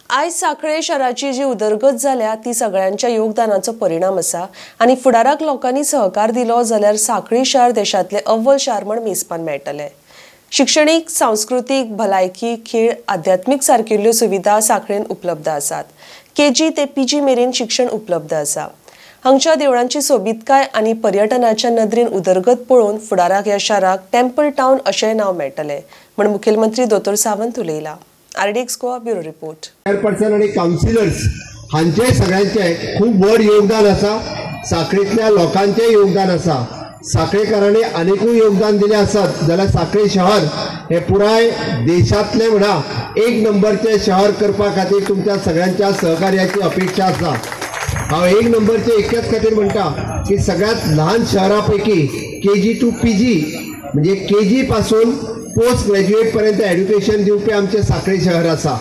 आयज सांखळे शाराची जी उदरगत जाल्या ती सगळ्यांच्या योगदानाचो परिणाम आसा आनी फुडाराक लोकांनी सहकार दिलो जाल्यार सांखळी शार देशांतले अव्वल शार म्हण मेजपान मेळटले। शिक्षणीक, सांस्कृतीक, भलायकी, खेळ, आध्यात्मीक सारकिल्ल्यो सुविधा सांखळेन उपलब्ध आसात। केजी ते पीजी मेरेन शिक्षण उपलब्ध आसा। हांगच्या देवळांची सोबीतकाय आनी पर्यटनाच्या नदरेन उदरगत पळोवन फुडाराक ह्या शाराक टेम्पल टावन अशें नांव मेळटलें म्हण मुखेलमंत्री दोतोर सावंत उलयला। RDX Goa bureau report. Chairperson आनी कावन्सिलर्स हांचे सगळ्यांचे खूब व्हड योगदान आसा। सांखळेंतल्या लोकांचें योगदान आसा। सांखळेकारांनी आनिकूय योगदान दिलें आसत जाल्यार सांखळे शहर हे पुराय देशांतलें म्हणा एक नंबरचें शहर करपा खातीर तुमच्या सगळ्यांच्या सहकार्याची अपेक्षा आसा। हांव एक नंबरचें इतक्याच खातीर म्हणटा की सगळ्यांत ल्हान शहरा पैकी केजी टू पीजी म्हणजे केजी पासून पोस्ट ग्रॅज्युएट पर्यंत एड्युकेशन दिवपी आमचें सांखळे शहर आसा।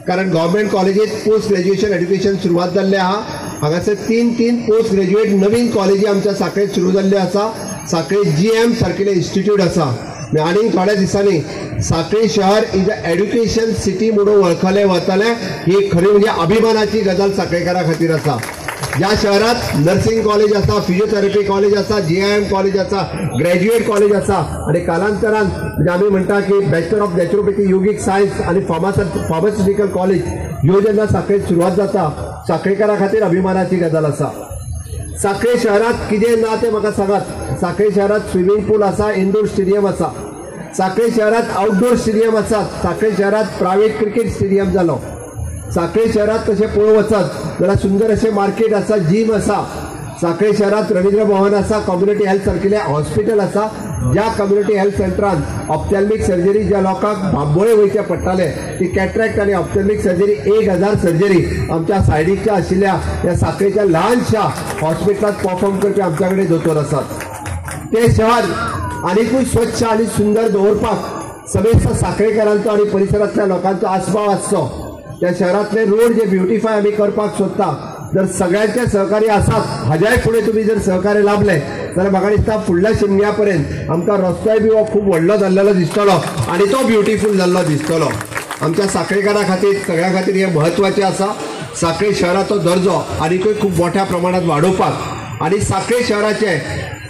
कारण गव्हर्मेंट कॉलेजीत पोस्ट ग्रॅज्युएशन एड्युकेशन सुरवात जाल्लें आहा। हांगासर तीन पोस्ट ग्रॅज्युएट नवीन कॉलेजी आमच्या सांखळेंत सुरू जाल्ल्यो आसा। सांखळे जीएम सारकिल्लें इन्स्टिट्यूट आसा। आनीक थोड्या दिसांनी सांखळे शहर is a education city म्हणून वळखलें वतलें ही खरी म्हणजे अभिमानाची गजाल सांखळेकारां खातीर आसा। ज्या शहरात नर्सिंग कॉलेज आसा, फिजियोथेरपी कॉलेज आसा, जीआयएम कॉलेज आसा, ग्रॅज्युएट कॉलेज आसा आनी कालांतरान म्हणजे आमी म्हणटा की bachelor of naturopathy yogic science आनी फार्मास्युटिकल कॉलेज ह्यो जेन्ना सांखळेंत सुरवात जाता सांखळेकारां खातीर अभिमानाची गजाल आसा। सांखळे शहरात कितें ना तें म्हाका सांगात। सांखळे शहरात स्विमींग पूल आसा, इनडोर स्टेडियम आसा, सांखळे शहरात आउटडोर स्टेडियम आसा, सांखळे शहरात प्रायव्हेट क्रिकेट स्टेडियम जालो। सांखळे शहरात तशें पळोवंक वचत जाल्यार सुंदर अशें मार्केट आसा, जीम आसा। सांखळे शहरात रवींद्र भवन आसा, कम्युनिटी हेल्थ सारकिल्लें हॉस्पिटल आसा, ज्या कम्युनिटी हेल्थ सेंटरान ऑप्थॅल्मिक सर्जरी ज्या लोकांक बांबोळे वयचें पडटालें ती कॅट्रॅक्ट आनी ऑप्थॅल्मिक सर्जरी 1000 सर्जरी आमच्या सायडीकच्या आशिल्ल्या ह्या सांखळेच्या ल्हानशा हॉस्पिटलांत परफॉर्म करपी आमच्या कडेन दोतोर आसात। तें शहर आनिकूय स्वच्छ आनी सुंदर दवरपाक समेस्त सांखळेकारांचो आनी परिसरांतल्या लोकांचो आस्पाव आसचो। त्या शहरांतले रोड जे ब्युटिफाय आमी करपाक सोदता जर सगळ्यांचे सहकार्य आसात हाज्याय फुडें तुमी जर सहकार्य लाभले जाल्यार म्हाका दिसता फुडल्या शिमग्या पर्यंत आमकां रस्तोय बी हो खूब व्हडलो जाल्लेलो दिसतलो आनी तो ब्युटिफूल जाल्लो दिसतलो। आमच्या सांखळेकारां खातीर सगळ्यां खातीर हें म्हत्वाचें आसा। सांखळे शहराचो दर्जो आनिकूय खूब मोठ्या प्रमाणात वाडोवपाक आनी सांखळे शहराचें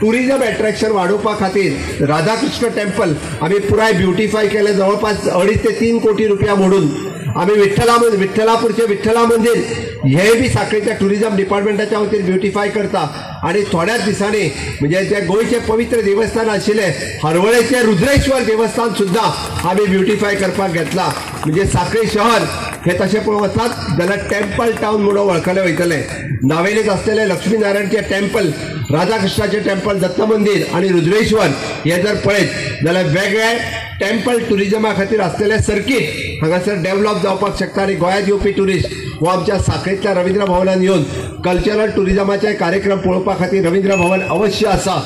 टुरिजम एट्रॅक्शन वाडोवपा खातीर राधाकृष्ण टेम्पल आमी पुराय ब्युटिफाय केलें जवळपास 2.5 ते 3 कोटी रुपया मोडून। आमी विठ्ठलापूरचें विठ्ठला मंदीर हें बी सांखळेच्या टुरिजम डिपार्टमेंटाच्या वतीन ब्युटिफाय करता आनी थोड्याच दिसांनी म्हणजे जे गोंयचें पवित्र देवस्थान आशिल्लें हरवळेचें रुद्रेश्वर देवस्थान सुद्दां आमी ब्युटिफाय करपाक घेतलां। म्हणजे सांखळे शहर हे तशें पळोवंक वचत जाल्यार टेम्पल टावन म्हणून वळखलें वयतलें। नावेलीत आसलेलें लक्ष्मीनारायणचें टेम्पल, राधाकृष्णाचें टेम्पल, दत्त मंदीर आनी रुद्रेश्वर हे जर पळयत जाल्यार वेगळे टेम्पल टुरिजमा खातीर आसलेलें सर्कीट हांगासर डेव्हलप जावपाक शकता आनी गोंयांत येवपी ट्युरिस्ट हो आमच्या सांखळेंतल्या रवींद्र भवनान येवन कल्चरल टुरिजमाचे कार्यक्रम पळोवपा खातीर रवींद्र भवन अवश्य आसा।